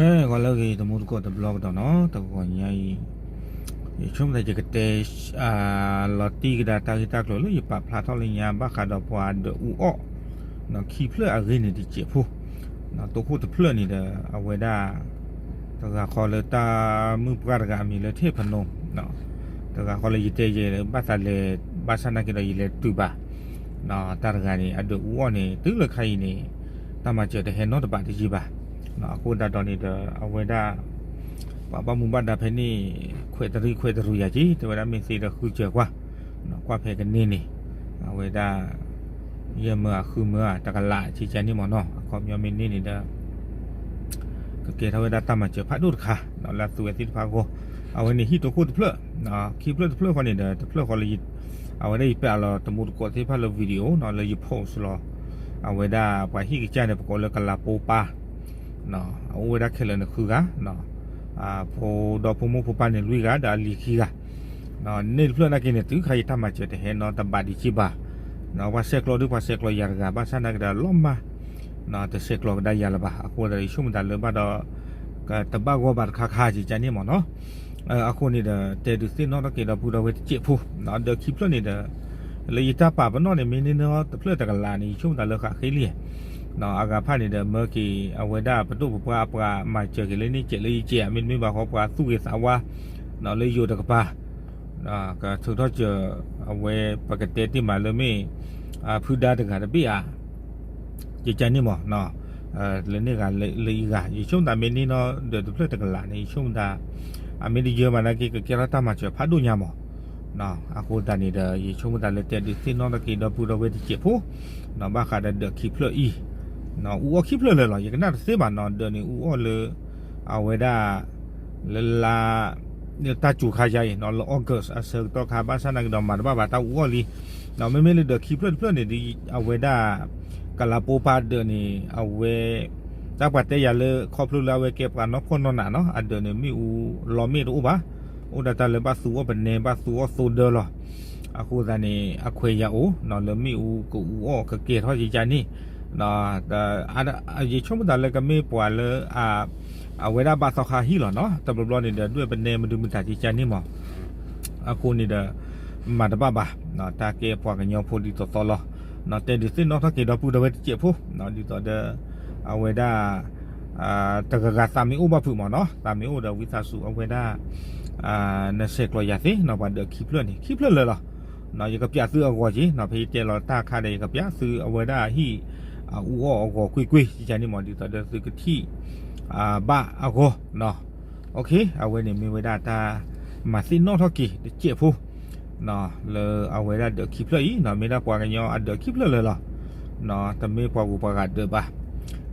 ဂီၤလၢအဂ့ၤ တမူတကိးတဘျီကဒီးနီၤ, တဂီၤညါအံၤ ယဆိကမိၣ်သးယကတဲ လီၤတံၢ်ကဒါတၢ်ဂ့ၢ်တၢ်ကျိၤလၢယပာ်ဖျါထီၣ်လၢညါ ဘၣ်ဃးဒီးပှၤဒၢးအူအီၣ် ခံဖျၢၣ်အဂ့ၢ်န့ၣ်တစဲးဖိ, တိခိၣ်တဖျၢၣ်န့ၣ်ဒီး အဝဲဒၣ် တဂၤဃီလၢတၢ်မုၣ်ပှၢ်တဂၤအမံၤလၢ ထ့ၣ်ဖနိ, တဂၤဃီလၢယတဲယဲလၢ ဘၣ်သးလဲၤ ဘၣ်ဆၣ်နာ်က့ဒီးယလဲၤတုၤဘၣ်, တၢ်တဂၤန့ၣ် အဒၢးအူအီၣ်န့ၣ် တုၤလၢခါအံၤန့ၣ် တၢ်မၤစၢၤတဟဲနီတဘးတယံာ်ဘၣ်, အဃိသတးဒီးန့ၣ်ဒီး အဝဲဒၣ် ပှၤဘၣ်မူဘၣ်ဒါဖဲန့ၣ် ခွဲးတရံးခွဲးတရံးယၤက့ၤ တဲဝဲဒၣ်မ့ၢ်သ့ဒီးဃုစၢၤကွၢ်, ကွၢ်ဖဲကန့ၢ်န့ၣ် အဝဲဒၣ် ယဲၢ်မၢအဃုမၢဧါ တကလးကကန့ၣ်မ့ၢ်နီၤ, အခီပညီမ့ၢ်န့ၢ်န့ၣ်ဒီး ကကဲထီၣ်ဝဲဒၣ်တၢ်မၤစၢၤဖးဒိၣ်တခါ လၢအသူဝဲသ့ၣ်တဖၣ်အဂီၢ်, အဝဲန့ၣ်ဟံၣ်တိခိၣ်တဖျၢၣ်, ခံဖျၢၣ်တဖျၢၣ်ဃီန့ၣ်ဒီး တဖျၢၣ်ဃီလၢ အဝဲဒၣ်ယပာ်လီၤတမူတကိးသ့ၣ်တဖၣ်လၢ video နီၤ လၢယ post လီၤ, အဝဲဒၣ်ပှၤဟံၣ်ကစၢ်န့ၣ် ပကိးလၢကလးပိပၢ် အအိၣ်ဝဲဒၣ်ခဲလၢာ်န့ၣ်ဃုဂၤ, ဖိဒီဖိမိၢ်ဖိပၢ်န့ၣ်လွံၢ်ဂၤ ဒီးအလံၤခံဂၤ, န့ၣ်တဖျၢၣ်နာ်က့န့ၣ် တုၤခါအံၤတၢ်မၤစၢၤတဟဲနီတဘးဒံးက့ၤဘၣ်, ပှၤဆဲးကျိးဒုးပှၤဆဲးကျိးယၤတဂၤ ဘၣ်ဆၣ်နာ်က့ဒီးလီၤမၢ်, တဆဲးကျိးကဒါယၤလၢၤဘၣ်, အဃိဒီးယဆိကမိၣ်သးလၢဘၣ်ဒီး ကတဘၣ်ဂီၢ်ဘၣ်တခါခါကကန့ၣ်မ့ၢ်နီၤ, အဃိန့ၣ်ဒီး တဲဒုးသ့ၣ်နီၣ်ထီၣ်က့ၤဒီပုၢ်ဒီဝဲၢ်တစဲးဖိ, ဒၢးခံဖျၢၣ်န့ၣ်ဒီး လၢယတၢ်ပာ်ပနီၣ်န့ၣ် မ့ၢ်န့ၢ်နီတဖျၢၣ်တကလးန့ၣ် ယဆိကမိၣ်သးလၢဃးဃ့လံ, အဂၤဖၣ်န့ၣ်ဒီး မၢက့ၤအဝဲဒၣ်ပဒိၣ်ပပှၢ်အပှၤမၤစၢၤက့ၤလၢန့ၣ် စဲးလၢယစဲးဧါ မ့တမ့ၢ်ဘၣ်ဃီပှၤသူၣ်ဂ့ၤသးဝါ လၢယိၤတကပၤ ကထုးထီၣ်စၢၤ အဝဲပကတဲတ့ၢ်မးလၢမ့ၢ် ဖုဒါတဂၤတဘ့ၣ်ဧါ ကကန့ၣ်မ့ၢ် လၢန့ၣ်ဂၤလၢအံၤဂၤ ယဆိကမိၣ်သးမ့ၢ်န့ၢ်နီၢ်ဒၢးတဖျၢၣ်တကလးန့ၣ် ယဆိကမိၣ်သး အမ့ၢ်တယၢမးနာ်က့ ကကဲထီၣ်တၢ်မၤစၢၤဖးဒိၣ်ညါမး, အဃိသတးန့ၣ်ဒီး ယဆိကမိၣ်သးလၢတဲဒုးသ့ၣ်နီၣ်ထီၣ်က့ၤဒီပုၢ်ဒီဝဲၢ်တစဲးဖိ, ဘၣ်ဃးဒီးဒၢးခံဖျၢၣ်အံၤ, အူအီၣ်ခံဖျၢၣ်လၢာ်လီၤ ယကနၣ်တသ့ဘၣ်နီၤ ဒၢးန့ၣ်အူအီၣ်လၢ အဝဲဒၣ် လၢလါ လၢတၢ်စူၤခါယါအံၤနီၤ လၢ August အဆၢကတီၢ်ခါ ဘၣ်ဆၣ်နာ်က့ဒီးမၤတဘၣ်ဘၣ်တၢ်အူအီၣ်လံ, မ့မ့ၢ်လၢဒၢးခံဖျၢၣ်တဖျၢၣ်န့ၣ်ဒီး အဝဲဒၣ် ကလးပိပၢ်ဒၢးန့ၣ် အဝဲ တၢ်ပှၤတဲယၤလၢခီဖျိလၢအဝဲကဲပှၤနီၢ်ဖှီၣ်နီၢ်နးနီၤ အဒၢးန့ၣ်မ့ၣ်အူလီမ့ၣ်တအိၣ်ဘၣ်, အိၣ်ဒၣ်တၢ်လၢဘၣ်သူအီၣ်ပနဲ ဘၣ်သူအီၣ်သိဒၢလီၤ, အဃိသတးန့ၣ် အခွဲးယာ်အိၣ်နီၤ လၢမ့ၣ်အူကအူအီၣ်ကကဲထီၣ်ကကန့ၣ် ယဆိကမိၣ်သးလၢကမ့ၢ်ပှၤလၢ အဝဲဒၣ်ဘၣ်သီခါဟံၣ်လီၤနီၤ တဘျီဘျီန့ၣ်ဒီး ဒွဲၣ်ပနဲမနုၤမတၤကကန့ၣ်မး, အဃိန့ၣ်ဒီး မၤတဘၣ်ဘၣ် တၢ်ကဲပှၤကညီဖိဒ်သိးသိးလီၤ, တဲဒုးသ့ၣ်နီၣ်ထီၣ်က့ၤဒီပုၢ်ဒီဝဲၢ်တစဲးဖိ ဒ်သိးဒီး အဝဲဒၣ် တဂၤဂၤသးမ့ၢ်အိၣ်ဘၣ်ဖုးမးနီၤ သးမ့ၢ်အိၣ်ဒီးဝံသးစူၤအဝဲဒၣ် နဆဲးကျိးယၤသ့နီၤ ပှၤဒၢးခံဖျၢၣ်န့ၣ် ခံဖျၢၣ်လၢာ်လီၤ, ယကပျးသုအဂီၤက့ၤနီၤ ဖဲယတဲလီၤတၢ်အခါဒီး ယကပျးသုအဝဲဒၣ်ဟံၣ် အအူအီၣ်အဂီၤကွ့ၢ်ကွ့ၢ် ကကန့ၣ်မး ဒ်သိးဒီးသုကထံၣ် ဘၣ်အဂီၢ်, အဝဲန့ၣ်မ့ၢ်ဝဲဒၣ်တၢ်မၤသ့ၣ်နီၣ်ထီၣ်က့ၤတစဲးဖိ လၢအဝဲဒၣ်ဒၢးခံဖျၢၣ်အံၤ မ့ၢ်ဒၣ်ပှၤကညီအဒၢးခံဖျၢၣ်လၢာ်လီၤ, တမ့ၢ်ပှၤဂုၤပှၤဂၤဒၢးဘၣ်,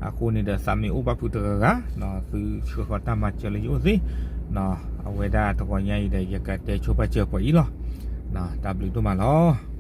အဃိန့ၣ်ဒီးသးမ့ၢ်အိၣ်ဘၣ်ဖုးတဂၤဂၤ သုဆှၢဃီၤတၢ်မၤစၢၤလၢယအိၣ်သ့, အဝဲဒၣ်တဂီၤညါအံၤဒီး ယကတဲဆိပာ်စၢၤပှၤအံၤလီၤ, တၢ်ဘျုးဒိၣ်မးလီၤ.